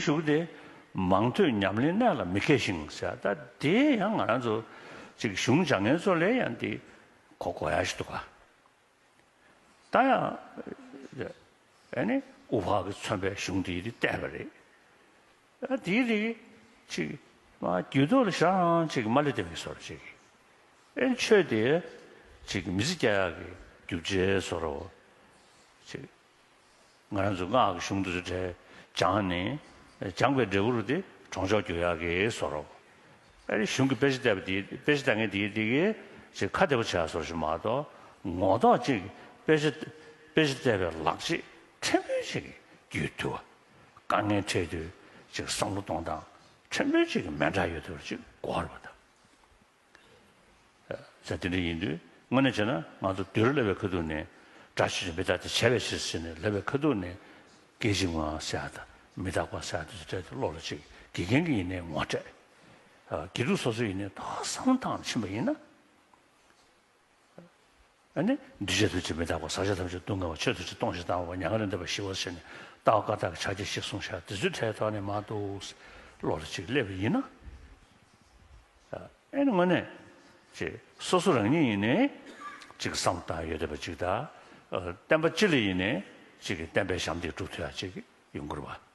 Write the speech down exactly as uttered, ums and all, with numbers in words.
གཞུག་དེ་མང་ཐོས་ཉམས་ལེན་གནད་ལ་མི་མཁས་ཤིང་ཟེར། ད་དེ་ཡང་ང་རང་ཚོ་ཅིག་གཞུང་སྦྱང་མཁན་ཚོ་ལས་ཡང་དེ་གོ་གོ་ཡ་ཞིག་འདུག་ག་ད་ཡང་ཨ་ནི་དབུ་ཕར་གྱིས་མཚོན་པའི་གཞུང་དེ་དེ་བལྟས་པ་རེད། ཨ་དེའི་རིགས་ཅིག་མ་རྒྱུད་ཐོག་ལ་ཞག་ཅིག་མ་ལུས་བསྟན་པའི་བཟོ་འདྲ་ཅིག་ཨེ་ཆོས་དེ་ཅིག་མི་ཚེ་སྐྱེལ་ཡག་གི་རྒྱུ་ཆའི་བཟོ་འདྲ་བོ་ཅིག་ང་རང་ཚོ་སྔགས་ཀྱི་གཞུང་དེ་ཚོ་གྲས་སྦྱངས་ནས་སྦྱངས་པའི་འབྲས་བུ་རུ་དེ་གྲོང་ཆོག་འགྱུར་ཡག་གི་བཟོ་འདྲ་བོ། ཨ་ནི་གཞུང་གི་དཔེ་ཆ་བལྟས་པ་དེ་དཔེ་ཆ་བལྟས་མཁན་དེ་དེ་གིས་ཅིག་ཁ་བདེ་པོ་བྱས་བཟོ་འདྲ་ཞིག་མ་གཏོགས་ངོ་ཐོག་ཅིག་དཔེ་ཆ་དཔེ་ཆ་བལྟས་པའི་ལག་རྗེས་ཕྲན་བུ་ཅིག་གིས་བརྒྱུད་ཐུབ་པ། དཀའ་ངལ་འཕྲད་དུས་ཅིག་བསམ་བློ་གཏོང་སྟངས་ཕྲན་བུ་ཅིག་གི་མི་འདྲ་ཡོད་ཐུབ་པ་ཅིག་གོ་བ་རེད་པ་ད། ཟེར་དེ་འདྲ་ཡིན་དུས་དངོས་གནས་བྱས་ན་ང་ཚོ་དུས་རབས་སླེབས་པའི་ཁ་ཐུག་ནས་དགྲ་ཆོས་ཅན་མི་རྟག་སྟེ་བྱས་པའི་ཕྱིར་ཟེར་ནས་སླེབས་པའི་ཁ་ཐུག་ནས་སྐད་ཅིག་མ་ཟེར་ཡ་དང་མི་རྟག་པ་ཟེར་ཡ་དེ་ཚོ་བལྟས་ཏེ་བློ་ལ་ཅིག་དགེ་རྒན་གྱིས་ཡིན་ནའི་ངོ་སྤྲད། དགེ་ཕྲུག་སོ་སོ་ཡིན་ནའི་ཏོག་བསམ་བཏང་ཕྱིན་པ་ཡིན་ན། ཨ་ནི་འདུས་བྱས་ཐམས་ཅད་མི་རྟག་པ། ཟག་བཅས་ཐམས་ཅད་སྡུག་བསྔལ་བ། ཆོས་ཐམས་ཅད་སྟོང་ཞིང་དྭངས་པ། མྱ་ངན་ལས་འདས་པ་ཞི་བ་ཟེར་ནས་ལྟ་བ་བཀའ་རྟགས་ཀྱི་ཕྱག་རྒྱ་བཞི་གསུངས་བཞག་དེ་ཚོའི་གྲས་ཐོག་ནས་མར་འདུག་བློ་ལ་ཅིག་སླེབས་པ་ཡིན་ན། ཨེ་ནི་དངོས་གནས་ཅིག་སོ་སོ་རང་ཉིད་ཡིན་ནའི་ཅིག་བསམ་བཏང་ཡོད་བསྡད་པ་ཅིག་དང་། ཨ་བསྟན་པ་སྤྱི་ལ་ཡིན་ནའི་ཅིག་གི་བསྟན་པའི་ཞབས་འདེགས་སྒྲུབ་ཐུབ་ཡ་ཅིག་ཡོང་གི་རེད་པ།